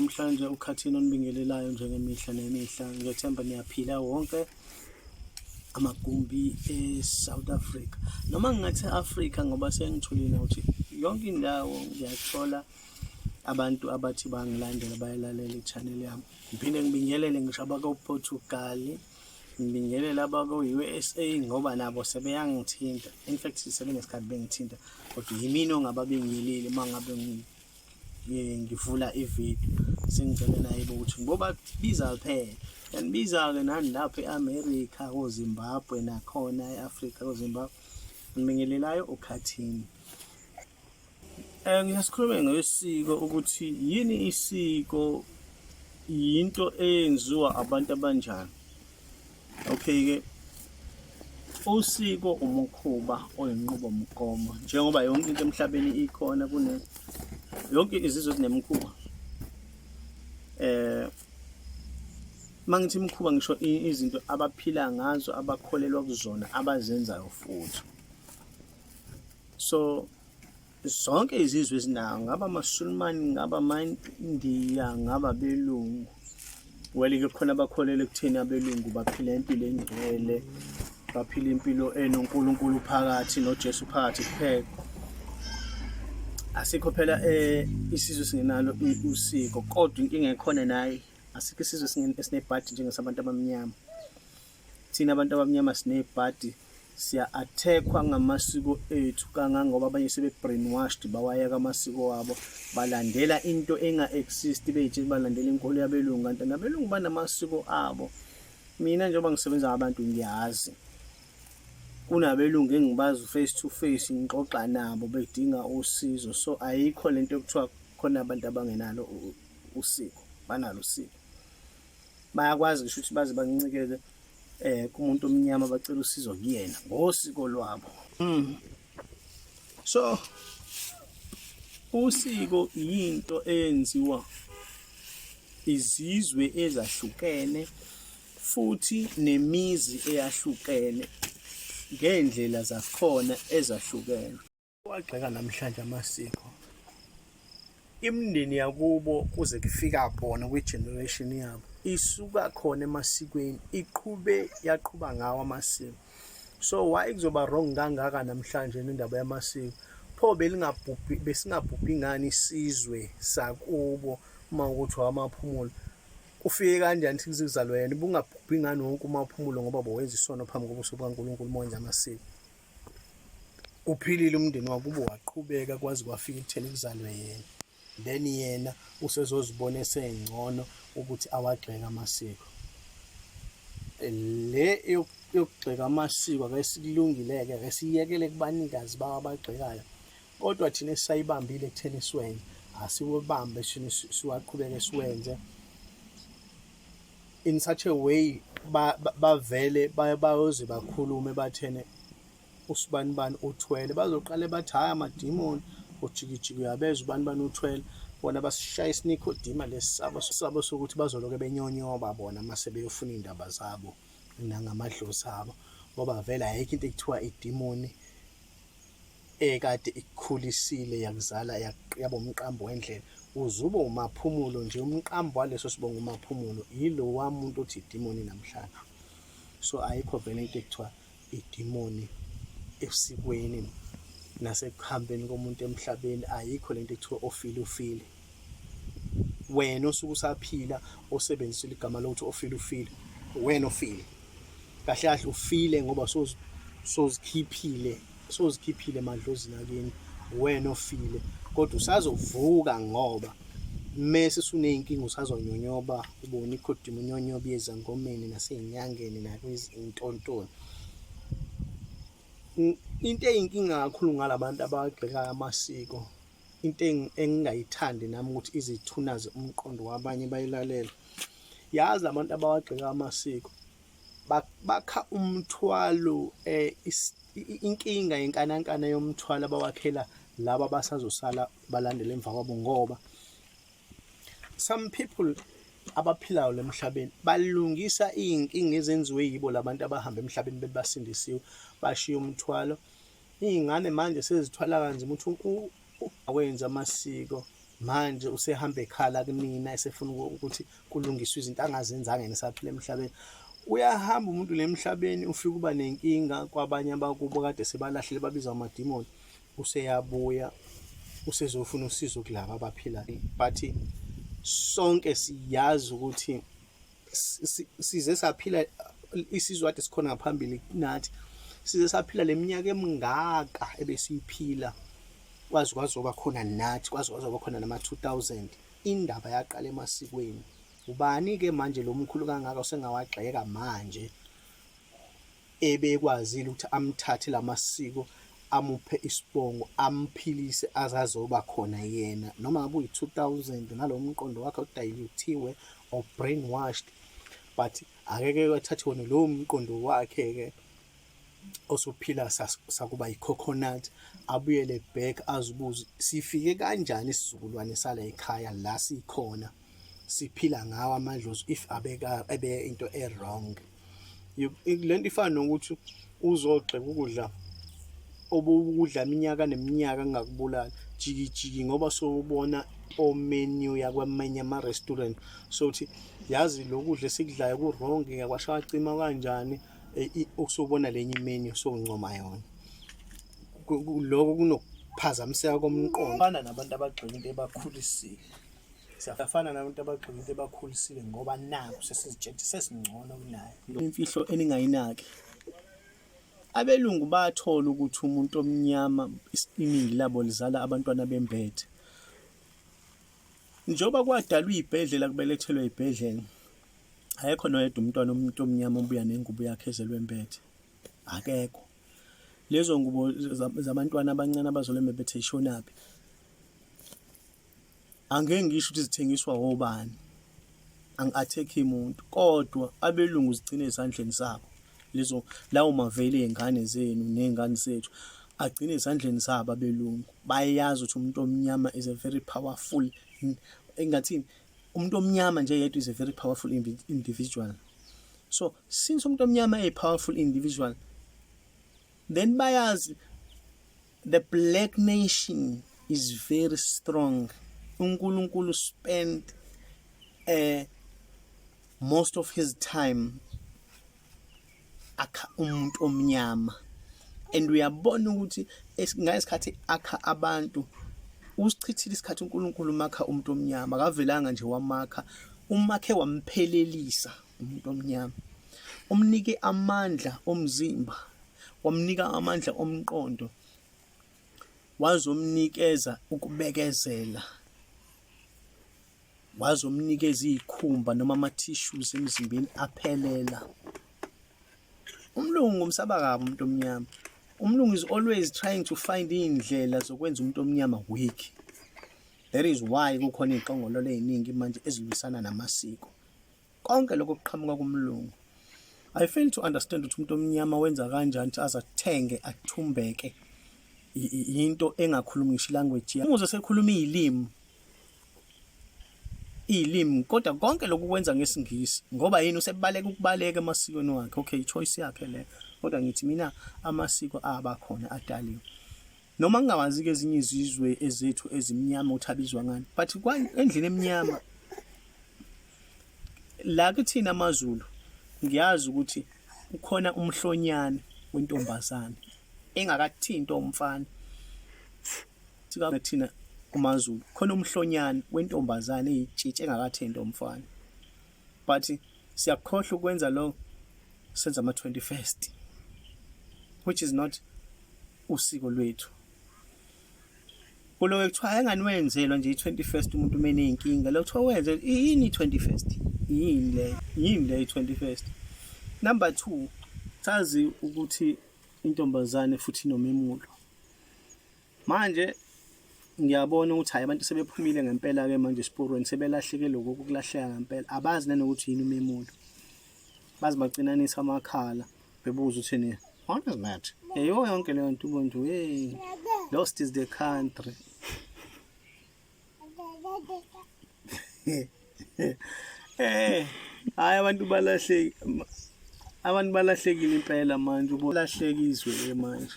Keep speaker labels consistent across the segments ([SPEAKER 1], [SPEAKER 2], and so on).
[SPEAKER 1] Namhlanje uKhathini onibingelelayo njengemihla nemihla. Ngiyethemba niyaphila wonke amagumbi e-South Africa. Noma ngingathi Africa ngoba sengitholile ukuthi yonke indawo ngiyathola abantu abathi bangilandela bayilalela i-channel yami. Ngiphinde ngibingelele ngisho abako-Portugal, ngibingelele abako-USA ngoba nabo sebeyangithinta. In fact sebenesikhathi bengithinta kodwa yimina ongababingeleli uma ngabe ngivula ividiyo sengicele naye ukuthi ngibobabiza phela yanibiza-ke nani lapho e-America koZimbabwe nakhona e-Afrika koZimbabwe ngibingelelayo uKhathini. Ngiyasikhulume ngesiko ukuthi yini isiko, yinto eyenziwa abantu abanjani. Okay-ke usiko umkhuba oyinqubomgomo njengoba yonke into emhlabeni ikhona kune yonke izizwe zinemikhuba. Mangithi imikhuba ngisho izinto abaphila ngazo, abakholelwa kuzona, abazenzayo futhi. So zonke izizwe ezinawo ngaba amaSulumane, ngaba amaNdiya, ngaba abelungu. Well-ke khona abakholelwa ekutheni abelungu baphila impilo engcwele, baphila impilo enoNkulunkulu phakathi noJesu phakathi kuphela. Asikho phela isizwe singenalo usiko, kodwa inkinga ekhona naye asikho isizwe esinebhadi njengesabantu abamnyama. Thina abantu abamnyama sinebhadi, siya-attack-wa ngamasiko ethu kangangoba abanye sebe-brainwashed bawayeka amasiko wabo balandela into enga-exist beyitshela balandela inkolo yabelungu, kanti nabelungu banamasiko abo. Mina njengoba ngisebenza ngabantu ngiyazi kunabelungu engibazi face to face ngixoxa nabo bedinga usizo, so ayikho lento yokuthiwa khona abantu abangenalo usiko, banalo usiko. Bayakwazi ngisho ukuthi baze bancikele kumuntu omnyama bacela usizo kuyena ngosiko lwabo. So usiko yinto eyenziwa izizwe ezahlukene futhi nemizi eyahlukene ngendlela zakhona ezahlukene. Wagxeka namhlanje amasiko imindeni yakubo kuze kufika bona kwi-generation yabo isuka khona emasikweni iqhube yaqhuba ngawo amasiko. So why kuzoba wrong kangaka namhlanje nendaba yamasiko? Pho belingabhubhi besingabhubhi ngani isizwe sakubo uma ukuthi wamaphumulo kufike kanjani ukuthi kuzalwe yena ubungabhubhi ngani wonke umaphumulo ngoba bowenza isono phambi kobuso bukaNkulunkulu uma wenza amasiko. Uphilile umndeni wakubo waqhubeka kwaze kwafika ekutheni kuzalwe yena, then yena usezozibona esengcono ukuthi awagxeke amasiko. Le yokugxeka amasiko ake sikulungile-ke, ake siyekele kubanikazi bawo abagxekayo, kodwa thina esisayibambile ekutheni siwenze asiwabambe thina siwaqhubeke siwenze in such a way bavele bayoze bakhulume bathene usibanibani uthwele, bazoqale bathi hhayi amadimoni ujikijiki uyabezwa ubani bani uthwele. Bona basishaya isinikhodima lesi sabo sabo sokuthi bazoloke benyonyoba bona uma sebeyofuna iy'ndaba zabo nangamadlozi abo, ngoba vele ayikho into ekuthiwa idimoni ekade ikukhulisile yakuzala yaba umqambo wendlela. Uze ube uMaphumulo nje, umqambo waleso sibongo uMaphumulo yilowa muntu othi idimoni namhlanje. So ayikho vele into ekuthiwa idimoni esikweni nasekuhambeni komuntu emhlabeni, ayikho lento ekuthiwa ofile ufile. Wena osuke usaphila osebenzisile igama lokuthi ofile ufile, wena ofile kahle kahle ufile ngoba sozikhiphile sozikhiphile emadlozini akini, wena ofile kodwa usazovuka ngoba mese usuney'nkinga usazonyonyoba ubone ikhodima unyonyoba ezangomeni nasey'nyangeni nakwizintontoni. Into eyinkinga kakhulu ngalabantu abagxekayo amasiko, into engingayithandi nami ukuthi izithunaze umqondo wabanye bayilalele, yazi abantu abawagxeka amasiko bakha umthwalo inkinga yenkanankana yomthwalo abawakhela laba abasazosala balandele emva kwabo, ngoba some people abaphilayo lemhlabeni balungisa iy'nkinga ezenziwe yibo labantu abahamba emhlabeni bebasindisiwe bashiya umthwalo. Iy'ngane manje sezithwala kanzima ukuthi akwenza amasiko Manje usehamba ekhala kunina esefuna ukuthi kulungiswe izinto angazenzanga yena esaphila emhlabeni. Uyahamba umuntu le emhlabeni ufike uba nenkinga kwabanye abakubo kade sebalahlile babizwa amadimoni useyabuya usezofuna usizo kulaba abaphila but sonke siyazi ukuthi size saphila isizwe kade sikhona ngaphambili nathi size saphila leminyaka emingaka ebesiyiphila kwaze kwazoba khona nathi kwaze kwazoba khona nama-2000 indaba yaqala emasikweni ubani-ke manje lo mkhulu kangaka usengawagxeka manje ebekwazile ukuthi amthathe lamasiko amuphe isibongo amphilise azazoba khona yena noma ngabe uyi-2000 nalowo mqondo wakhe udayiluthiwe or brainwashed but akeke athathe wona lowo mqondo wakhe-ke osuphila sakuba yi-coconut abuyele back azibuze sifike kanjani isizukulwane sala ekhaya la sikhona siphila ngawo amadlozi if abeka ebe into e-wrong. Lento ifana nokuthi uzogxeka ukudla obukudla iminyaka neminyaka kungakubulali jiki jiki ngoba sowubona o-menu yakwamanye ama-restaurant sothi yazi lokudla esikudlayo ku-wrong ngiyakwasha wacima kanjani eh, usubona lenye imenu sowuncoma yona lokho kunokuphazamiseka komqondo fana nabantu abagxila into ebakhulisile Siyafana nabantu abagxila into ebakhulisile ngoba naku sesizitshela ukuthi sesingcono kunayo. Imfihlo eningayinaki. Abelungu bathola ukuthi umuntu omnyama iningi labo lizala abantwana bembethe. Njengoba kwadalwa iy'bhedlela kubelethelwa ey'bhedlela, akekho noyedwa umntwana omuntu omnyama obuya nengubo yakhe ezelwe embethe. Akekho. Lezo ngubo zabantwana abancane abazalwe bembethe zishonaphi? Angeke ngisho ukuthi zithengiswa obani, angi-attack-i muntu kodwa abelungu zigcine ezandleni zabo lezo lawo maveli ey'ngane zenu ney'ngane zethu agcine ezandleni zabo abelungu. Bayazi ukuthi umuntu omnyama is a very powerful engathini umuntu omnyama nje yedwa is a very powerful individual. So since umuntu omnyama eyi-powerful individual then bayazi The black nation is very strong. UNkulunkulu spent most of his time akha umuntu omnyama and uyabona ukuthi ngesikhathi akha abantu usichithile isikhathi uNkulunkulu makha umuntu omnyama akavelanga nje wamakha umakhe wamphelelisa umuntu omnyama umnike amandla omzimba wamnika amandla omqondo wazomnikeza ukubekezela wazomnikeza izikhumba noma ama-tissues emzimbeni aphelela umlungu umsaba kabi umuntu omnyama umlungu is always trying to find iy'ndlela zokwenza umuntu omnyama weak that is why kukhona iy'qongololo ey'ningi manje ezilwisana namasiko Konke lokho kuqhamuka kumlungu. I fail to understand ukuthi umuntu omnyama wenza kanjani ukuthi aze athenge athumbeke yinto engakhulumi ngisho ilanguage yakhe. Umuze sekhuluma izilimi iy'limi kodwa konke lokhu kwenza ngesingisi ngoba yini usebaleka ukubaleka emasikweni wakhe okay choice yakhe le kodwa ngithi mina amasiko abakhona adaliwe noma ngingawazi-ke ezinye izizwe ezethu ezimnyama ukuthi abizwa ngani but endlini emnyama La kithina amaZulu ngiyazi ukuthi kukhona umhlonyane wentombazane engakathintwa umfana. Thina kumaZulu khona umhlonyane wentombazane eyitshitshi engakathintwa umfana. But siyakhohlwa ukwenza lo senza ama-21st which is not usiko lwethu. Kuloke kuthiwa engani wenzelwa nje i-21st umuntu uma eney'nkinga lo kuthiwa wenze yini i-21st yini le yini le i-21st number 2 sazi ukuthi intombazane futhi inomemulo manje ngiyabona ukuthi hayi abantu sebephumile ngempela ke manje esiporweni sebelahleke lokho kulahleka ngempela abazi nanokuthi yini umemulo bazi bacinanisa amakhala bebuza ukuthi ni what is that eyo yonke leyo nto ubona nje hey lost is the country eh hayi abantu balahleki abantu balahlekile impela manje ubolahleka izwe ke manje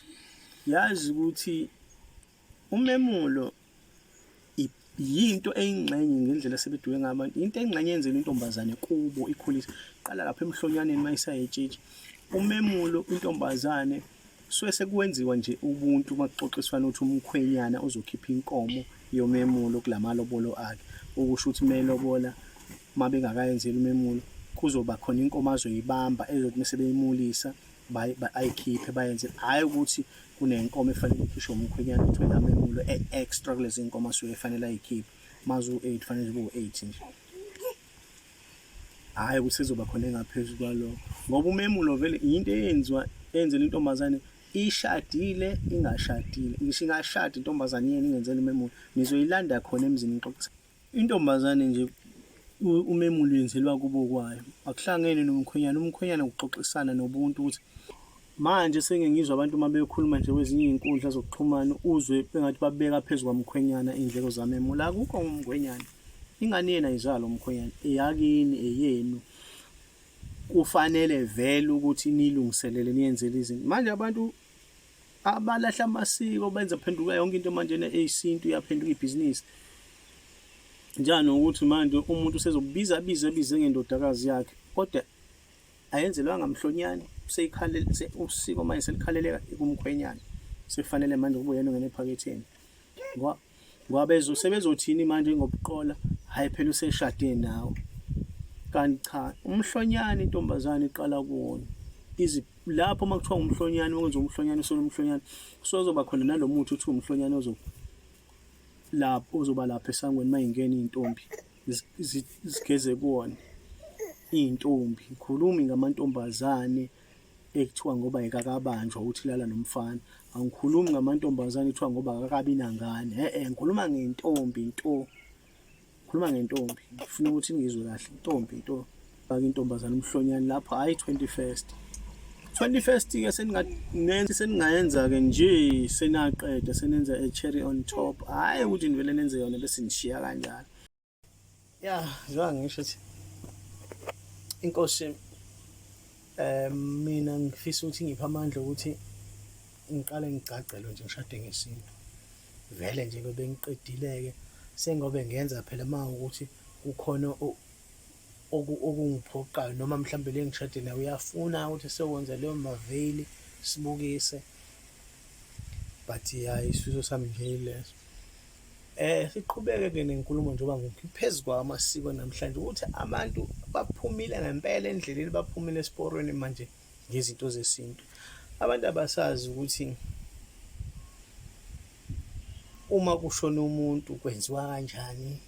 [SPEAKER 1] yazi ukuthi umemulo Yinto eyingxenye ngendlela sebeduke ngayo abantu, into eyingxenye yenzela intombazane kubo ikhulisa. Qala lapha emhlonyaneni uma isayetshitshi. Umemulo intombazane kusuke sekwenziwa nje ubuntu uma kuxoxiswana ukuthi umkhwenyana uzokhipha inkomo yomemulo kulamalobolo akhe. Okusho ukuthi melobola uma bengakayenzeli umemulo kuzoba khona inkomo azoyibamba ezothi mese beyimulisa ayikhiphe bayenze, hhayi ukuthi kunenkomo efanele ikhishwe umkhwenyana kuthiwe la memulo e-extra kulezi nkomo asuke efanele ayikhiphe. Mazu-eight fanele zibe u-eight nje, hhayi ukuthi sezoba khona engaphezu kwalokho, ngoba umemulo vele yinto eyenziwa eyenzela intombazane ishadile ingashadile. Ngisho ingashada intombazane yena ingenzela umemulo, nizoyilanda khona emzini nixoxisane. Intombazane nje umemulo yenzelwa kubo kwayo, akuhlangene nomkhwenyana. Umkhwenyana kuxoxisana nobuntu ukuthi manje sengingizwa abantu uma bekhuluma nje kwezinye iy'nkundla zokuxhumana uzwe bengathi babeka phezu kwamkhwenyana iy'ndleko zamemulo. Akukho ngomkhwenyana, ingane yena ayizalwa umkhwenyana, eyakini eyenu, kufanele vele ukuthi niyilungiselele niyenzele izinto. Manje abantu abalahla amasiko benza phenduka yonke into manje eyisintu iyaphenduka ibhizinisi. Njani ukuthi manje umuntu usezobiza abize abize ngendodakazi yakhe kodwa ayenzelwanga mhlonyane, useyikhalele usiko manje selikhaleleka kumkhwenyana, sekufanele manje kube uyena ongena ephaketheni. Ngoba ngoba bezo sebezothini manje ngobuqola, hayi phela useshade nawe. Kanti cha, umhlonyane intombazane iqala kuwona. Izi lapho uma kuthiwa umhlonyane wenza umhlonyane usona umhlonyane, kusozoba khona nalomuthi uthi umhlonyane ozo lapho ozoba lapha esangweni mayingena izintombi zigeze kuwona iy'ntombi. Ngikhulumi ngamantombazane ekuthiwa ngoba ekakabanjwa ukuthi lala nomfana, angikhulumi ngamantombazane ekuthiwa ngoba akakabi nangane, e-e ngikhuluma ngentombi nto, ngikhuluma ngentombi. Ngifuna ukuthi ningizwe kahle, intombi nto. Faka intombazane umhlonyane lapho, hhayi 21st. 21st ke seningayenza-ke nje senaqeda senenza a cherry on top, hhayi ukuthi nivele nenze yona bese nishiya kanjalo. Ya, njengoba ngisho ukuthi inkosi mina ngifisa ukuthi ngiphe amandla ukuthi ngiqale ngigcagcelwe nje ngishade ngesintu. Vele nje bengiqedile-ke sengobe ngenza phela uma ukuthi kukhona okungiphoqayo noma mhlawumbe le ngishade naye uyafuna ukuthi siyokwenza leyo maveyili sibukise, but hhayi isifiso sami nje yileso. Siqhubeke ke nenkulumo njengoba ngiphezu kwamasiko namhlanje ukuthi abantu baphumile ngempela endleleni, baphumile esiporweni manje ngezinto zesintu. Abantu abasazi ukuthi uma kushona umuntu kwenziwa kanjani,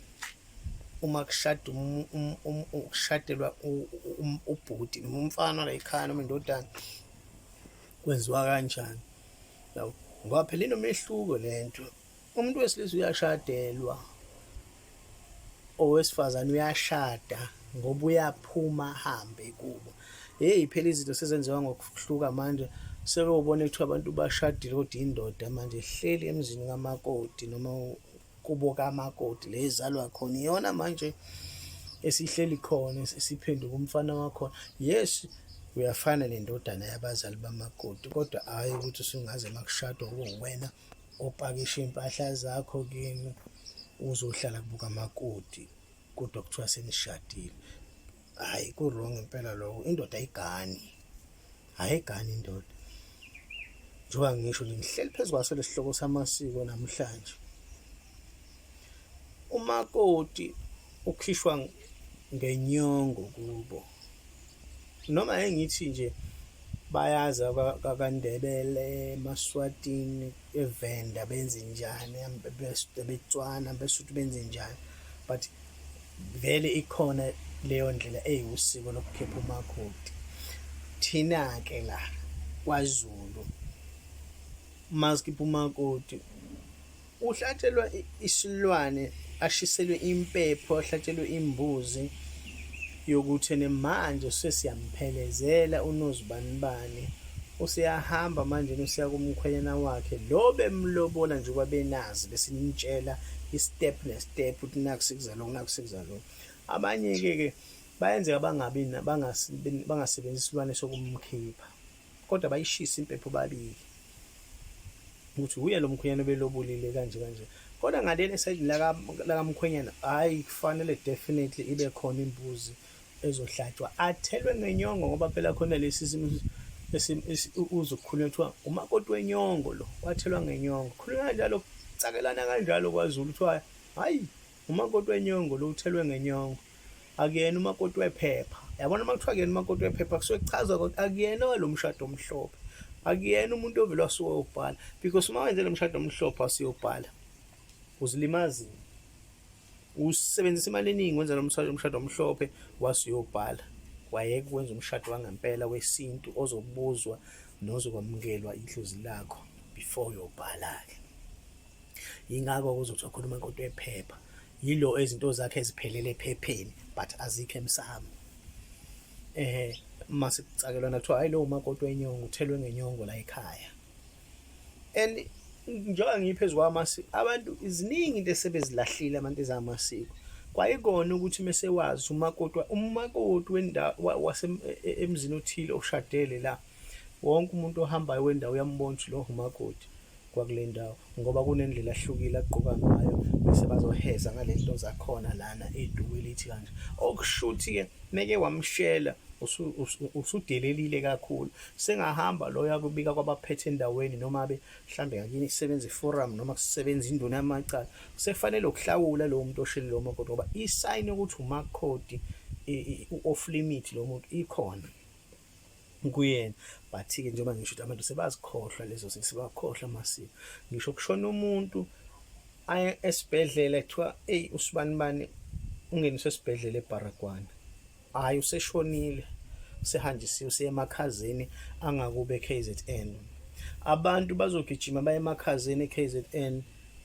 [SPEAKER 1] uma kushada kushadelwa ubhuti noma umfana la ekhaya noma indodana kwenziwa kanjani, yabo. Ngoba phela inomehluko lento. Umuntu wesilisa uyashadelwa, owesifazane uyashada ngoba uyaphuma ahambe kubo. Hheyi phela izinto sezenziwa ngokuhluka manje, sekuyobona kuthiwa abantu bashadile kodwa indoda manje ihleli emzini kamakoti noma kubo kamakoti le izalwa khona iyona manje esihleli khona esiphenduka umfana wakhona. Yes, uyafana nendodana yabazali bamakoti kodwa hhayi ukuthi usungaze makushadwa kube uwena opakisha iy'mpahla zakho kini uzohlala kubo kamakoti kodwa kuthiwa senishadile. Hhayi ku-wrong impela lokho, indoda ayigani, ayigani indoda. Njengoba ngisho nje ngihleli phezu kwaso lesi sihloko samasiko namhlanje. Umakoti ukhishwa ngenyongo kubo. Noma engithi nje bayazi kaNdebele, emaSwatini, eVenda benze njani, abeTswana, abeSuthu benze njani, but vele ikhona leyo ndlela eyiwusiko lokukhipha umakoti. Thina-ke la kwaZulu uma sikhipha umakoti Uhlatshelwa isilwane, ashiselwe impepho, ahlatshelwe imbuzi yokuthi ene manje sesiyamphelezela uNozibanibani. Useyahamba manje usiya kumkhwenyana wakhe lo bemlobola njengoba benazi besinitshela i-step ne-step ukuthi naku sekuza lokhu naku sekuza lokhu. Abanye-ke ke bayenzeka bangabi bangasebenzisi isilwane sokumkhipha kodwa bayishise impepho babili. Ukuthi wuye lo mkhwenyana obelobolile kanje kanje. Kodwa ngalena esayidini lakamkhwenyana, hhayi kufanele definitely ibe khona imbuzi ezohlatshwa athelwe ngenyongo ngoba phela khona lesi simo uzokukhulunywa kuthiwa umakoti wenyongo lo wathelwa ngenyongo. Khulunywa kanjalo kucakelana kanjalo kwaZulu kuthiwa hhayi umakoti wenyongo lo uthelwe ngenyongo. Akuyena umakoti wephepha. Yabona uma kuthiwa akuyena umakoti wephepha kusuke kuchazwa ukuthi akuyena walo mshado omhlophe. Akuyena umuntu ovele wasuka wayobhala because uma wenze lo mshado omhlophe wasuyobhala uzilimazile. Usebenzisa imali eningi wenza lo mshado omhlophe wasuyobhala. Wayeka ukwenza umshado wangempela wesintu ozobuzwa nozokwamukelwa idlozi lakho before uyobhala-ke. Yingakho kuzothiwa khona umakoti wephepha yilo ezinto zakhe eziphelele ephepheni but azikho emsamo. Eh mase kucakelwana kuthiwa hayi lo umakoti wenyongo uthelwe ngenyongo la ekhaya. And njengoba ngiphezu kwamasiko abantu iziningi into esebezilahlile abantu ezamasiko. Kwayikona ukuthi mese wazi umakoti umakoti wendawo wase e, e, emzini othile oshadele la wonke umuntu ohambayo wendawo uyambona ukuthi lo umakoti. Kwakule ndawo ngoba kunendlela ahlukile agqoka ngayo bese bazoheza ngale nto zakhona lana iduku elithi kanje okushuthi-ke meke wamshela usudelelile kakhulu sengahamba loyo akubika kwabaphethe endaweni noma abe mhlambe ngakini kusebenza iforum noma kusebenza induna yamacala kusefanele ukuhlawula lowo muntu oshele lowo makoti ngoba isayini yokuthi umakoti u-off limit lo muntu ikhona kuyena but-ke njengoba ngisho ukuthi abantu sebazikhohlwa lezo zinto sebakhohlwa amasiko ngisho kushona umuntu aye esibhedlela kuthiwa eyi usibanibani ungeniswe esibhedlela eBaragwana hhayi useshonile usehanjisiwe usiye emakhazeni angakube KZN abantu bazogijima baye emakhazeni eKZN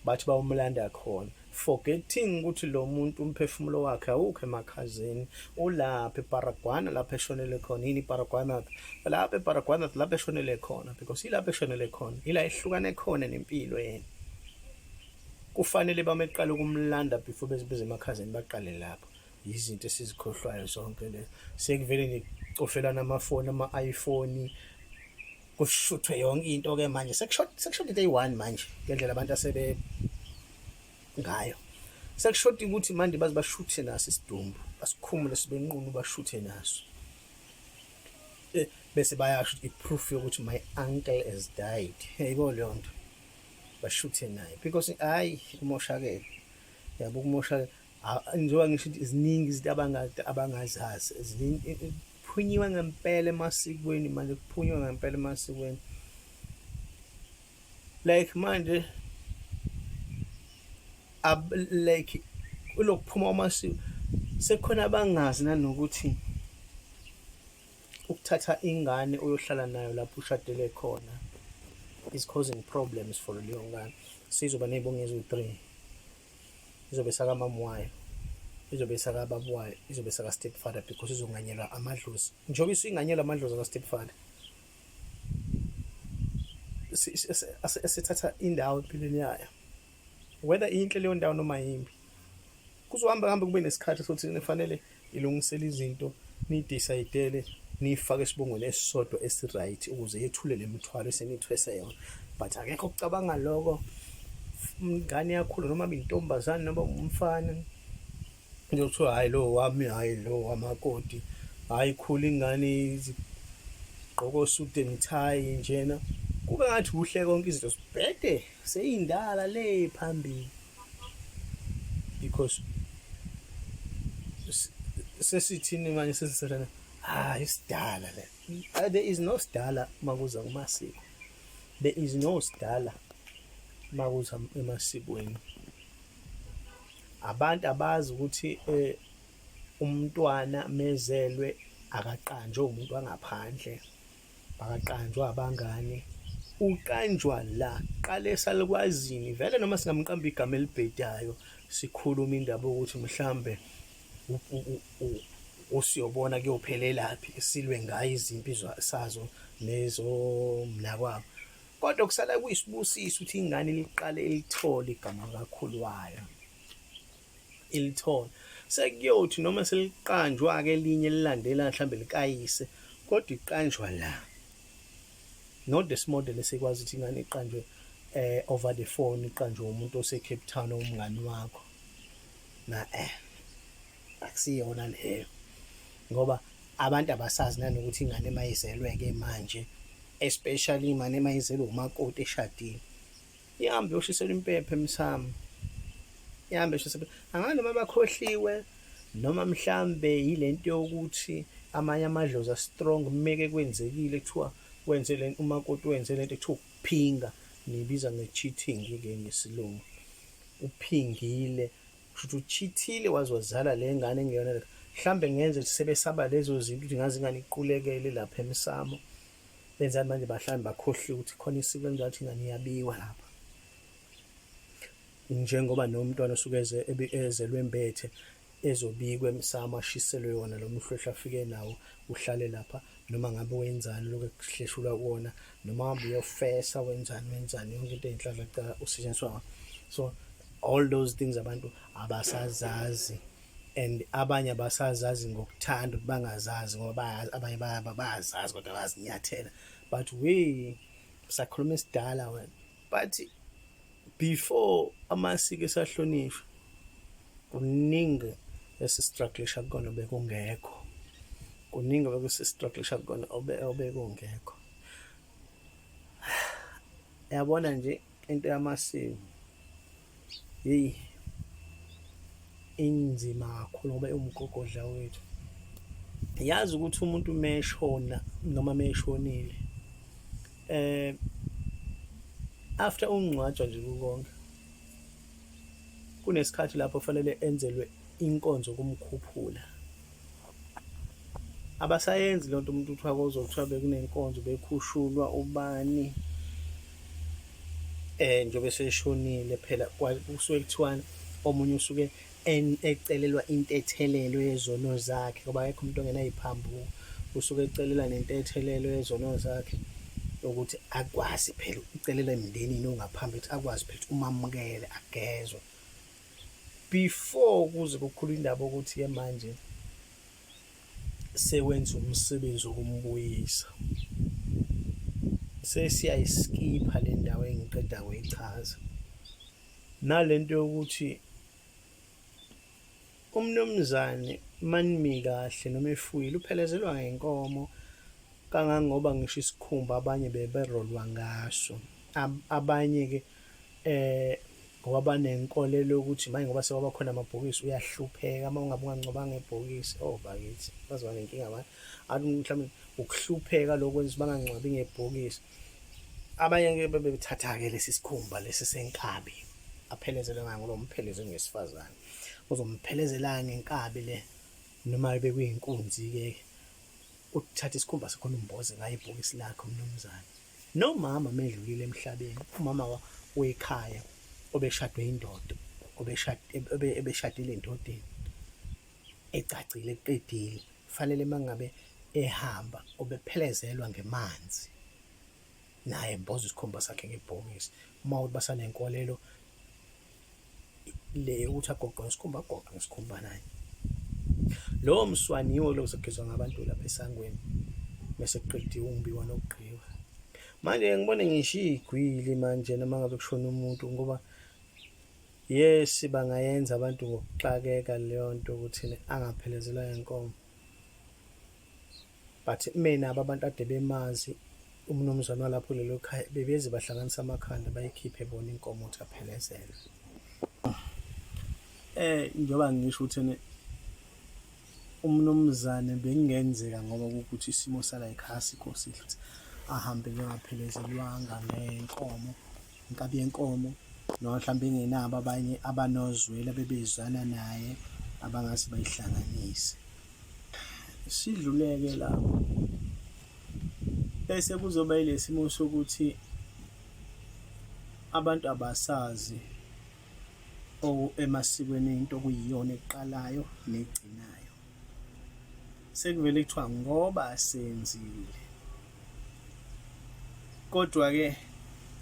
[SPEAKER 1] bathi bawumlanda khona Forgetting ukuthi lo muntu umphefumulo wakhe awukho emakhazeni ulapha eBaragwana lapho eshonele khona yini iBaragwana lapha eBaragwana lapho eshonele khona because ilapho eshonele khona ila ehlukane khona nempilo yena kufanele bameqala ukumlanda before beze emakhazeni baqale lapho yizinto esizikhohlwayo zonke lezo sekuvele nje cofelana amafoni ama-iPhone kushuthwe yonke into ke manje sekushoda sekushoda into eyi-one manje ngendlela abantu asebe ngayo sekushoda ukuthi manje baze bashuthe naso isidumbu basikhumule sibenqunu bashuthe naso eh, bese bayasho i-proof yokuthi my uncle has died yayibo leyo nto bashuthe naye because hayi umoshakele yabo kumoshakele njengoba ngisho ukuthi ziningi izinto abangazazi ziningi kuphunyiwe ngempela emasikweni manje kuphunyiwe ngempela emasikweni like manje ab, like kulokuphuma kwamasiko sekukhona abangazi nanokuthi ukuthatha ingane uyohlala nayo lapho ushadele khona is causing problems for leyo ngane sizoba ney'bongo eziwu-three izobe sakamama wayo izobe sakababa wayo izobe saka step father because izonganyelwa amadlozi njengoba isinganyelwa amadlozi aka step father esithatha indawo empilweni yayo whether inhle leyo ndawo noma yimbi kuzohamba hambe kube nesikhathi sokuthi nifanele ilungisele izinto nidecide niyifake esibongweni esisodwa esi-right ukuze yethule le mithwalo esenithwese yona but akekho okucabanga loko ingane yakhula noma intombazane noma umfana kuthiwa hhayi lo wami hhayi lo wamakoti hhayi khula ingane izigqoko suit and tie njena kube ngathi kuhle konke izinto zibhede seyindala le phambili because sesithini manje sesisathana hayi isidala le ah, there is no sidala makuza kumasiko there is no sidala makuza emasikweni abantu abazi ukuthi eh, umntwana mezelwe akaqanjwe umuntu wangaphandle Akaqanjwa abangane uqanjwa la qale salukwazini vele noma singamqamba igama elibhedayo sikhuluma indaba ukuthi mhlambe usiyobona kuyophelelaphi silwe ngayo izimpi sazo nezomnakwabo kodwa kusala kuyisibusiso ukuthi ingane liqale ilithole igama kakhulu wayo ilithole sekuyothi noma seliqanjwa-ke elinye elilandela mhlawumbe likayise kodwa iqanjwa la not this model esikwazi ukuthi ingane iqanjwe Over the phone iqanjwe umuntu ose Cape Town umngani wakho. Na akusiyona leyo. Ngoba abantu abasazi nanokuthi ingane mayizelwe ke manje, especially ingane mayizelwe umakoti eshadile. Ihambe iyoshiselwa impepho emsamo. Ihambe iyoshiselwa. Angazi noma bakhohliwe noma mhlambe yilento yokuthi amanye amadlozi a-strong meke kwenzekile kuthiwa wenze le umakoti wenze lento kuthiwa ukuphinga, niyibiza nge-cheating-ke ngesilungu. Uphingile, kusho ukuthi ucheat-ile waze wazala le ngane engeyona le. Mhlambe ngenze ukuthi sebesaba lezo zinto ukuthi ngaze ingane iqulekele lapha emsamo. Benzani manje bahlali bakhohliwe ukuthi khona isiko elinjalo ukuthi ingane iyabiwa lapha. Njengoba nomntwana osuke eze ezelwe embethe ezobikwa emsamo ashiselwe yona lo mhlwehlo afike nawo uhlale lapha noma ngabe wenzani lokho ekuhleshulwa kuwona noma uhambe uyofesa wenzani wenzani yonke into eyinhlanhla cha usetshenziswa so all those things abantu abasazazi and abanye abasazazi ngokuthanda ukuthi bangazazi ngoba bayazi abanye bayazazi kodwa bayazinyathela but we sakhuluma isidala wena but before amasiko esahlonishwa kuningi esistrugglisha kukona bekungekho, kuningi obekusistrugglisha kukona obekungekho. Yabona nje into yamasiko yeyi inzima kakhulu ngoba iwumgogodla wethu. Yazi ukuthi umuntu uma eshona noma uma eshonile after ukungcwatshwa nje kukonke kunesikhathi lapho fanele enzelwe inkonzo kumkhuphula. Abasayenzi lonto umuntu kuthiwa kuzothiwa bekunenkonzo bekhushulwa ubani njengoba eseshonile phela kusuke kuthiwani omunye usuke ecelelwa intethelelo yezono zakhe ngoba akekho umuntu ongenayiphambuko usuke ecelelwa nentethelelo yezono zakhe ukuthi akwazi phela ucelela emndenini ongaphambi ukuthi akwazi phela ukuthi umamukele agezwe before kuze kukhulu indaba ukuthi ke manje sewenza umsebenzi wokumbuyisa. Sesiyayiskipha le ndawo engiqeda kuyichaza. Nalento yokuthi umnumzane manimi kahle noma efuyile uphelezelwa ngenkomo kangangoba ngisho isikhumba abanye beberolwa ngaso. Abanye-ke ngoba banenkolelo yokuthi manje ngoba sekwaba khona amabhokisi uyahlupheka uma ungabe ungangcwabanga ngebhokisi. Oh bakithi bazoba nenkinga abantu. Athi mhlawumbe ukuhlupheka lokhu kwenza ukuthi bangangcwabi ngebhokisi. Abanye-ke bebethatha-ke lesi sikhumba lesi senkabi aphelezelwe ngayo ngoba umphelezeli ngesifazane. Uzomphelezela ngenkabi le noma bekuyinkunzi-ke uthatha isikhumba sakhona umboze ngayo ibhokisi lakhe umnumzane. Nomama medlulile emhlabeni umama wekhaya obeshadwe indoda obeshadile endodeni egcagcile eqedile fanele mangabe ehamba ubephelezelwa ngemanzi naye mboza isikhumba sakhe ngebhokisi uma ukuthi basanenkolelo le yokuthi agoqwe ngesikhumba agoqwe ngesikhumba naye. Lowo mswani yiwo lo uzogezwa ngabantu lapha esangweni mese kuqediwe umbiwa nokugqiwa. Manje ngibone ngisho igwili manje noma ngabe kushona umuntu ngoba yes bangayenza abantu ngokuxakeka leyo nto ukuthi angaphelezelwa ngenkomo. But mina aba abantu ade bemazi umnumzane walapho kulelo khaya bebeze bahlanganisa amakhanda bayikhiphe bona inkomo ukuthi aphelezelwe. Njengoba ngisho ukuthi ene umnumzane bekungenzeka ngoba kuwukuthi isimo sala ekhaya asikho sihle ukuthi ahambe bengaphelezelwanga ngenkomo, inkabi yenkomo noma mhlawumbe engenabo abanye abanozwela bebezwana naye abangase bayihlanganise. Sidluleke lapho bese kuzoba yilesimo sokuthi abantu abasazi emasikweni into okuyiyona eqalayo negcinayo. Sekuvele kuthiwa ngoba senzile. Kodwa-ke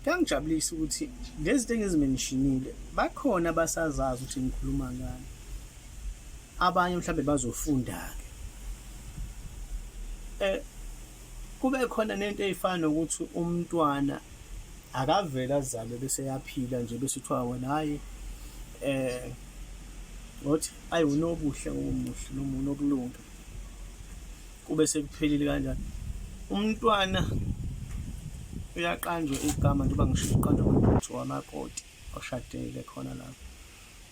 [SPEAKER 1] kuyangijabulisa ukuthi lezi zinto engizimenishinile bakhona abasazazi ukuthi ngikhuluma ngani. Abanye mhlawumbe bazofunda-ke. Kube khona nento ey'fana nokuthi umntwana. Akavele azalwe bese eyaphila nje bese kuthiwa wena hhayi um ngothi ayi unobuhle ngoba umuhle noma unokulunga kube sekuphelile kanjani. Umntwana uyaqanjwa igama njengoba ngisho uqanjwa kuthiwa umakoti oshadile khona lapho.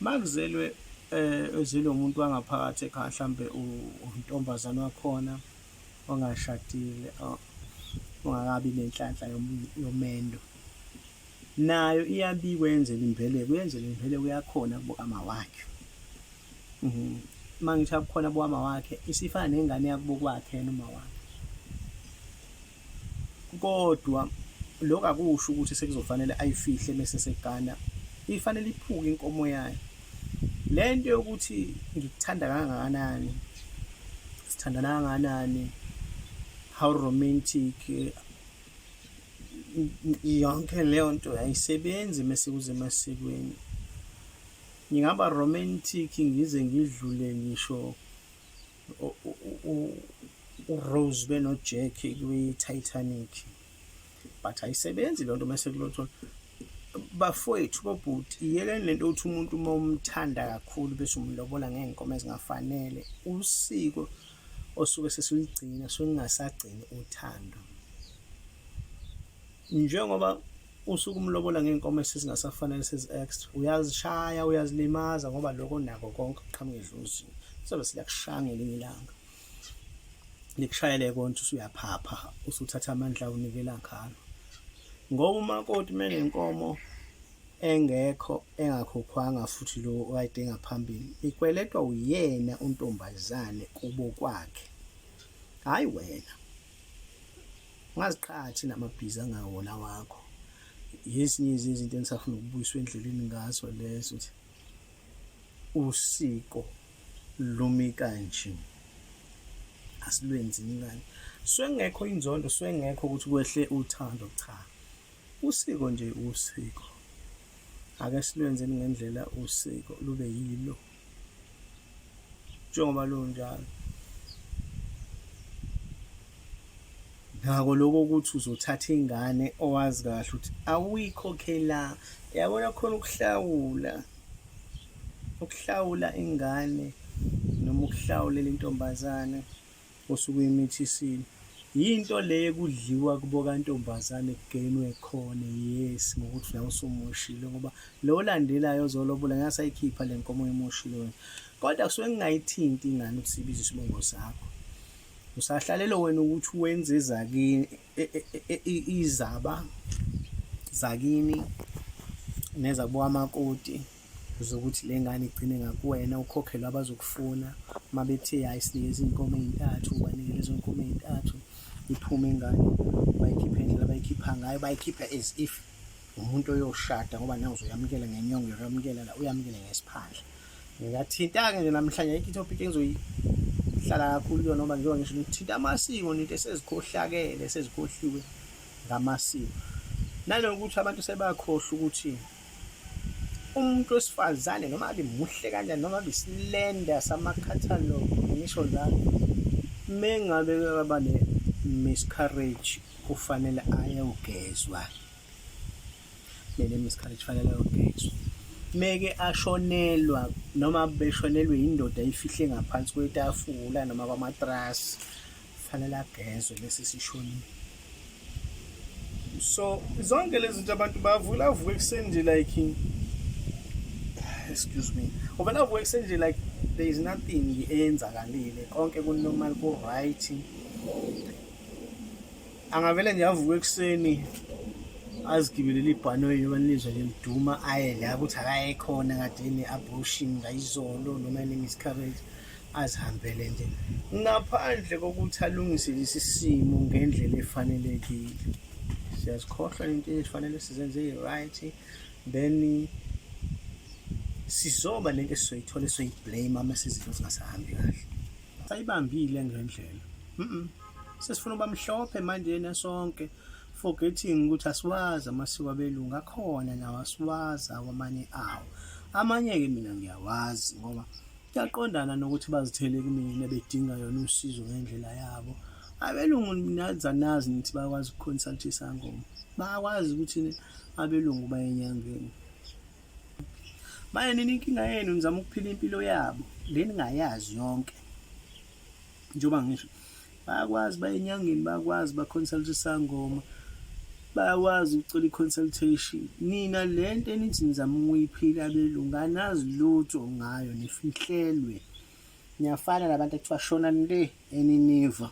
[SPEAKER 1] Makuzelwe um ezelwe umuntu wangaphakathi ekhaya mhlambe untombazane wakhona ongashadile ongakabi nenhlanhla yomendo nayo iyabikwa yenzela imbeleko uyenzela imbeleko yakhona kubo kama wakhe. Uma ngithi akukhona kubo kama wakhe isifana nengane yakubo kwakhe yena uma wakhe. Kodwa lokho akusho ukuthi sekuzofanele ayifihle mese segana, ifanele iphuke inkomo yayo. Le nto yokuthi ngikuthanda kangakanani, sithandana kangakanani, how romantic, yonke leyo nto ayisebenzi mese kuze emasikweni. Ngingaba romantic ngize ngidlule ngisho uRose benoJack kwi-Titanic but ayisebenzi loo nto mase kulothola bafowethu bobhuti iyekeni lento yokuthi umuntu uma umthanda kakhulu bese umlobola ngey'nkomo ezingafanele. Usiko osuke sesilugcina suke kungasagcini uthando. Njengoba usuke umlobola ngey'nkomo esezingasafanele sezi-extra, uyazishaya uyazilimaza ngoba lokho onako konke kuqhamuka edlozini. Lizobe seliyakushaya ngelinye ilanga, likushayele konke usuyaphapha usuthatha amandla unikela ngalo. Ngoba umakoti uma enenkomo engekho engakhokhwanga futhi lo okade engaphambili, ikweletwa uyena untombazane kubo kwakhe, hhayi wena. Ungaziqhathi namabhizi angawona awakho. Yezinye zezinto engisafuna ukubuyiswa endleleni ngazo lezo ukuthi usiko lumi kanje asilwenzini kanje. Suke kungekho inzondo, suke kungekho ukuthi kwehle uthando, cha. Usiko nje usiko. Ake silwenzeni ngendlela usiko lube yilo njengoba lunjalo. Nako lokho ukuthi uzothatha ingane owazi kahle ukuthi awuyikhokhela, yabona khona ukuhlawula, ukuhlawula ingane noma ukuhlawulela intombazane osuke uyimithisile. Yinto le ekudliwa kubo kantombazane kugenwe khona, yes, ngokuthi nawe usumoshile ngoba lo olandelayo ozolobola ngeke asayikhipha le nkomo oyimoshile wena. Kodwa kusuke kungayithinti ingane ukuthi sibize isibongo sakho. Usahlalele wena ukuthi wenze ezakini e, e, e, izaba zakini nezakubo amakoti zokuthi le ngane igcine ngakuwena ukhokhelwe abazokufuna uma bethe hayi sinikeza iy'nkomo ey'ntathu ubanike lezo nkomo ey'ntathu iphume ingane bayikhiphe indlela abayikhipha ngayo bayikhipha as if umuntu oyoshada ngoba nawe uzoyamukela ngenyongo uyoyamukela la uyamukele ngesiphandla. Ngiyathinta-ke nje namhlanje ayikho itopic engizoyihlala kakhulu kuyona ngoba njengoba ngisho ngithinta amasiko nento esezikhohlakele esezikhohliwe ngamasiko. Nanokuthi abantu sebakhohlwa ukuthi umuntu wesifazane noma abe muhle kanjani noma abe isilenda sama-catalogue ngisho njalo mengabe kwaba ne-miscarriage kufanele ayogezwa. Lele miscarriage fanele ayogezwa. Meke ashonelwa noma beshonelwe indoda ifihle ngaphansi kwetafula noma kwamatrasi fanele agezwe bese sishonile. So zonke lezi zinto abantu bavula avuke ekuseni nje like excuse me uvela avuke ekuseni nje like there is nothing eyenzakalile konke ku normal ku right. Angavele nje avuke ekuseni azigibelele ibhanoyi noma nilizwa nje liduma aye la ukuthi akaye khona kade ene-abortion ngayizolo noma ene-miscarriage azihambele nje ngaphandle kokuthi alungise lesi simo ngendlela efanelekile. Siyazikhohlwa into ezifanele sizenze i-right then sizoba nento esizoyithola esizoyiblame uma izinto zingasahambi kahle. Sayibambile ngendlela. Sesifuna uba mhlophe manje na sonke forgetting ukuthi asiwazi amasiko abelungu akhona nawo asiwazi awamanye awo. Amanye-ke mina ngiyawazi ngoba kuyaqondana nokuthi bazithele kumina bedinga yona usizo ngendlela yabo. Abelungu nazi anazi nithi bayakwazi ukuconsulta isangoma. Bayakwazi ukuthi abelungu baye enyangeni. Manje nina inkinga yenu nizama ukuphila impilo yabo le ningayazi yonke. Njengoba ngisho bayakwazi baye enyangeni bayakwazi ba-consult isangoma bayakwazi ukucela i-consultation. Nina le nto enithi nizama ukuyiphila abelungu anazi lutho ngayo nifihlelwe. Niyafana nabantu ekuthiwa shonani le eNiniva.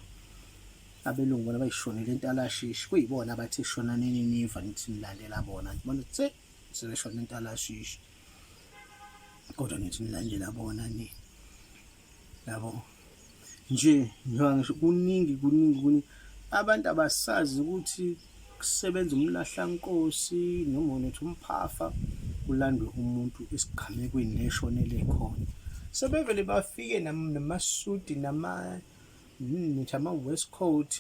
[SPEAKER 1] Abelungu bona bayishonele entalashishi kuyibona abathi shonani eNiniva nithi nilandela bona. Ngibona tse sebeshona entalashishi. Kodwa nithi nilandela bona ni. Yabo. Nje njengoba ngisho kuningi kuningi kuningi abantu abasazi ukuthi kusebenza umlahlankosi noma unethi umphafa kulandwe umuntu esigamekweni leshonele khona sebevele bafike namasudi nama nithi ama-waistcoat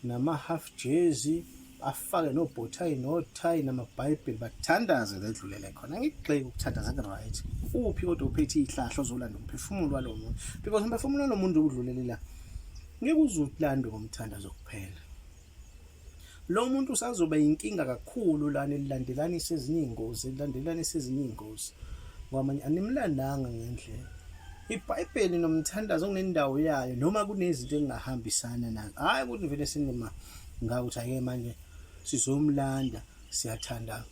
[SPEAKER 1] nama-half jersey bafake nobhothayi nothayi namabhayibheli bathandaze ledlulele khona. Angikugxeki ukuthandaza ku-right. Uphi kodwa uphethe iy'hlahla ozolanda umphefumulo walo muntu because umphefumulo walo muntu udlulele la ngeke uze ulandwe ngomthandazo kuphela. Lo muntu usazoba yinkinga kakhulu lana elilandelanisa ezinye iy'ngozi elilandelanisa ezinye iy'ngozi ngoba manje animlandanga ngendlela. IBhayibheli nomthandazo kunendawo yayo noma kunezinto engingahambisana nazo. Hhayi ukuthi vele sinema ngakuthi ake manje sizomlanda siyathandaza.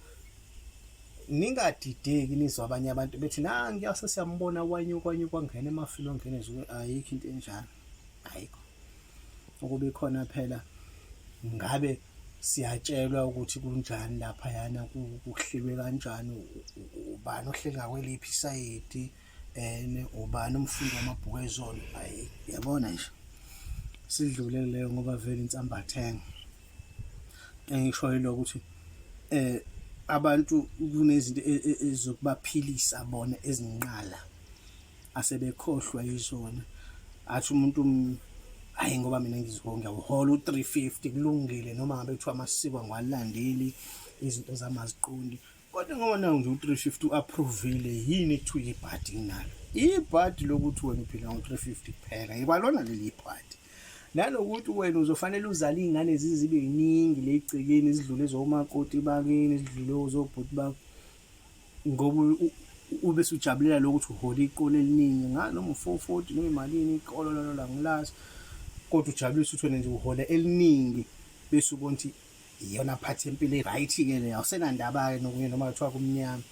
[SPEAKER 1] Ningadideki nizwa abanye abantu bethi nangiya sesiyambona wanyuka wanyuka wangena emafini wangena ezulwini. Ayikho into enjalo. Ayikho. Ukuba ikhona phela ngabe siyatshelwa ukuthi kunjani laphayana kuhlelwe kanjani ubani ohleli ngakweliphi isayidi and ubani umfundi wamabhuku ezolo ayi yabona nje sidlule leyo ngoba vele insambathenga engisho yilo ukuthi eh abantu kunezinto e, e, ezokubaphilisa bona ezinqala asebekhohlwa yizona athi umuntu hayi ngoba mina ngizonga uhola u-350 kulungile noma ngabe kuthiwa amasiko angiwalandeli izinto zami aziqondi kodwa ngoba nawo nje u-350 u-approvile yini kuthiwa ibhadi nginalo ibhadi lokuthi wena uphila ngo-350 kuphela yikwalona leli ibhadi nanokuthi wena uzofanele uzale iy'ngane zizibe yiningi le igcekeni zidlule zomakoti bakini zidlule zobhuti bakho ngoba ube sujabulela lokuthi uhola iqolo eliningi nga noma u-440 noma imalini iqolo lolo la ngilazi kodwa ujabulisa ukuthi wena nje uhola eliningi bese ubona ukuthi iyona phathi empilo i-right-ke leyo awusenandaba-ke nokunye noma kuthiwa kumnyama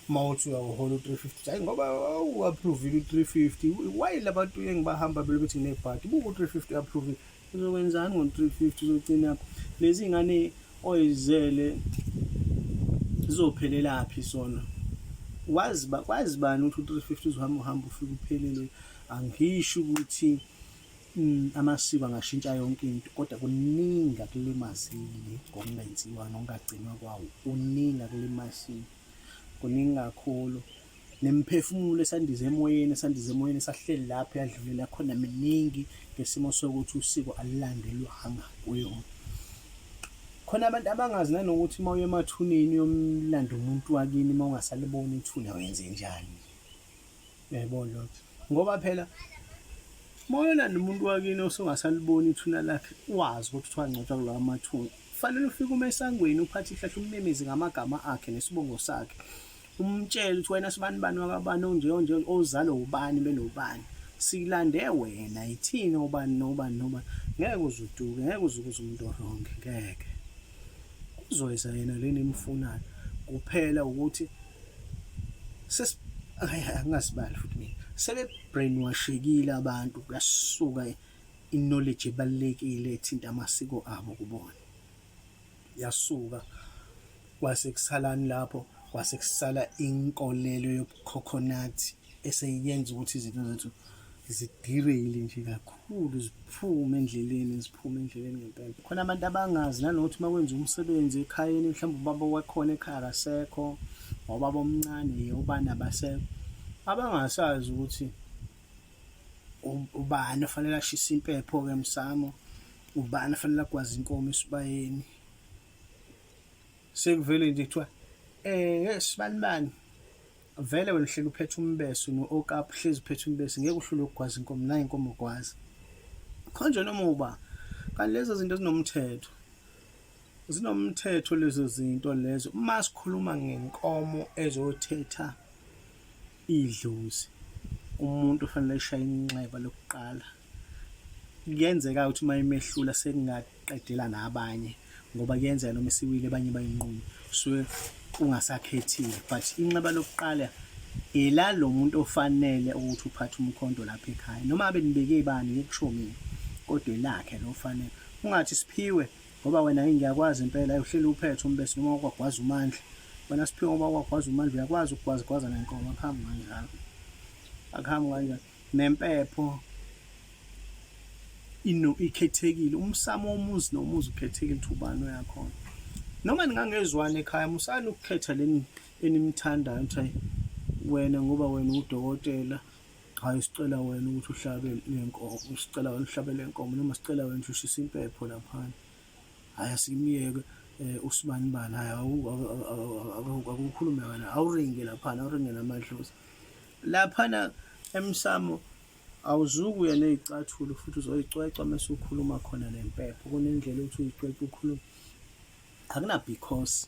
[SPEAKER 1] uma uthi uyawuhola u-350 hayi ngoba u-approvile u-350 why labantu engibahamba belo bethi nginebhadi buka u-350 u-approvile Uzokwenzani ngo-350 uzogcina lezi ngane oyizele zizophelelaphi sona wazi ba kwazi bani ukuthi u-350 uzohamba uhamba ufike uphelele angisho ukuthi amasiko angashintsha yonke into kodwa kuningi akulimazile ngokungenziwa nokungagcinwa kwawo kuningi akulimazile kuningi kakhulu Nemiphefumulo esandiza emoyeni, esandiza emoyeni, esahleli lapho yadlulela khona miningi ngesimo sokuthi usiko alulandelwanga kuyona. Khona abantu abangazi nanokuthi uma uya emathuneni uyomlanda umuntu wakini uma ungasaliboni ithuna wenzenjani. Uyayibona leyo nto? Ngoba phela uma uyolanda umuntu wakini osungasaliboni ithuna lakhe wazi ukuthi kuthiwa ngcwatshwa kulawa mathuna, kufanele ufike ume esangweni uphathe ihlahla ummemeze ngamagama akhe nesibongo sakhe. Umtshele ukuthi wena sibanibani wakabani onje onje ozalwa ubani benobani silande wena yithini obani nobani nobani ngeke uzuduke ngeke uzukuze umuntu orongi ngeke uzoyisa yena leni emfunayo kuphela ukuthi ses angasibali futhi mina sebe brainwashekile abantu kuyasuka i-knowledge ebalulekile ethinta amasiko abo kubona yasuka kwase kusalani lapho kwase kusala inkolelo yobukhokhonathi eseyenza ukuthi izinto zethu zidireyile nje kakhulu ziphume endleleni ziphume endleleni ngempela khona abantu abangazi nanokuthi uma kwenza umsebenzi ekhayeni mhlawumbe ubaba wakhona ekhaya akasekho obaba omncane obani abasekho abangasazi ukuthi ubani ofanele ashise impepho-ke emsamo ubani ofanele agwaze inkomo esibayeni sekuvele nje kuthiwa eh sibani bani vele wena uhleli uphethe umbeso no-okap uhlezi uphethe umbeso ngeke uhlule ukugwaza inkomo nayo inkomo ugwaza khonje noma uba Kanti lezo zinto zinomthetho. Zinomthetho lezo zinto lezo. Uma sikhuluma ngenkomo ezothetha idlozi, umuntu ufanele eshaye inxeba lokuqala. Kuyenzeka ukuthi uma imehlula sekungaqedela nabanye ngoba kuyenzeka noma isiwile abanye bayinqume, kusuke kungasakhethile but inxeba lokuqala elalo muntu ofanele ukuthi uphathe umkhonto lapha ekhaya noma abe nibeke bani ngeke kusho mina kodwa elakhe lo fanele ungathi siphiwe ngoba wena ngiyakwazi impela uhleli uphethe umbese noma ukwagwaza umandla wena siphiwe ngoba ukwagwaza umandla uyakwazi ukugwaza gwaza nenkomo akuhambi kanjalo akuhambi kanjalo nempepho ino ikhethekile umsamo womuzi nomuzi ukhethekile ukuthi ubani oyakhona noma ningangezwani ekhaya musani ukukhetha leni enimthandayo ukuthi hayi wena ngoba wena udokotela hayi sicela wena ukuthi uhlabe lenkomo sicela wena uhlabe lenkomo noma sicela wena ukuthi ushise impepho laphana hayi asimyeke eh, usibani bani hayi akukhulume wena awuringe laphana awuringe namadlozi laphana emsamo awuzukuya ney'cathulo futhi uzoyicwecwa mese ukhuluma khona nempepho kunendlela ukuthi uyicwece ukhulume akuna because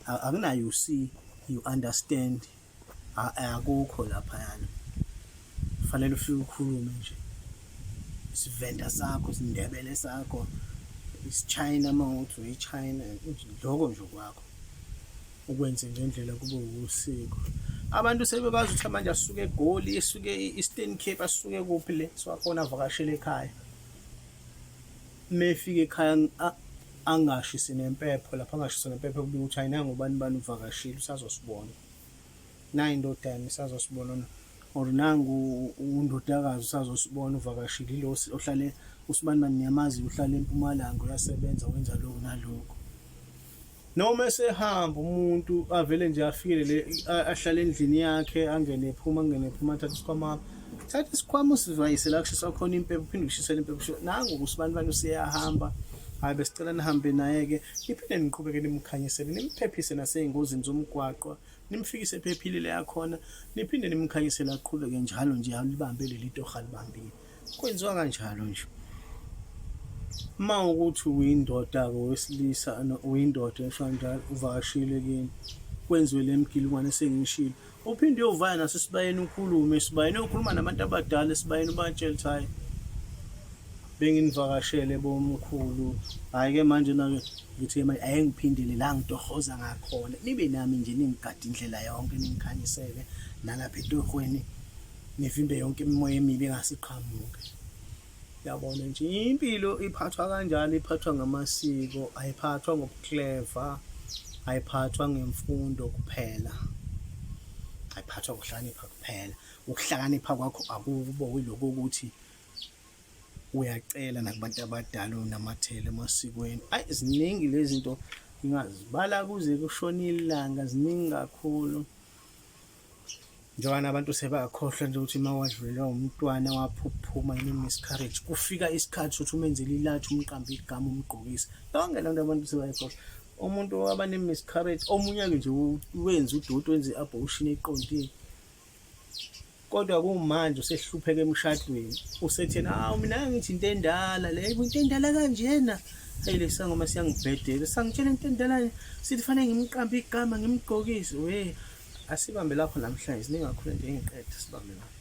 [SPEAKER 1] akuna you see you understand akukho laphayana fanele ufike ukhulume nje isivenda sakho isindebele sakho isichina uma uthi uyichina lokho nje kwakho ukwenze ngendlela kube usiko abantu sebebazi ukuthi manje asuke eGoli esuke e-Eastern Cape asuke kuphi le siwakhona avakashele ekhaya mefika ekhaya angashisi nempepho lapha angashisi nempepho kubika ukuthi hayi nangu ubani bani uvakashile usazosibona nayi indodana isazosibona or nangu undodakazi usazosibona uvakashile ilo ohlale usibani bani niyamazi uhlale empumalanga uyasebenza wenza lokhu nalokhu Noma esehamba umuntu avele nje afikele le ahlale endlini yakhe angene ephuma angene ephuma athathe isikhwama thatha isikhwama usivayise la kushiswa khona impepho uphinde ushisele impepho nangu usibani bani useyahamba hayi besicela nihambe naye-ke niphinde niqhubeke nimkhanyisele nimphephise nasey'ngozini zomgwaqo nimfikise ephephile le yakhona niphinde nimkhanyisele aqhubeke njalo nje alibambe leli torha alibambile Kwenziwa kanjalo nje. Uma ukuthi uyindoda-ke owesilisa uyindoda esho kanjalo uvakashile kini kwenziwe le mgilingwane esengiyishilo uphinde uyovaya nasesibayeni ukhulume esibayeni uyokhuluma nabantu abadala esibayeni ubatshele ukuthi hhayi benginivakashele bomkhulu hhayi-ke manje na-ke ngithi manje ake ngiphindele la ngitohoza ngakhona nibe nami nje ningigade indlela yonke ningikhanyisele nalapha etohweni nivimbe yonke imimoya emibi engase iqhamuke. Yabona nje impilo iphathwa kanjalo, iphathwa ngamasiko, ayiphathwa ngobukleva, ayiphathwa ngemfundo kuphela, ayiphathwa ngokuhlakanipha kuphela. Ukuhlakanipha kwakho akubo yiloko ukuthi uyacela nakubantu abadala unamathele emasikweni. Ayi ziningi lezi zinto ngingazibala kuze kushone ilanga, ziningi kakhulu. Njengoba nabantu sebakhohlwa nje ukuthi uma wadlulelwa umntwana waphuphuma ine-miscarriage kufika isikhathi sokuthi umenzele ilathi umqambe igama umgqokise yonke le nto abantu sebayikhohlwa umuntu owaba ne-miscarriage omunye-ke nje wenza udoti wenza i-abortion eqondile kodwa kumanje usehlupheka emshadweni usetheni awu mina ngithi into endala le into endala kanjena Hey lesangoma siyangibhedela sangitshela into endala sithi fanele ngimqambe igama ngimgqokise we asibambe lapho namhlanje ziningi kakhulu into engiqede sibambe lapho.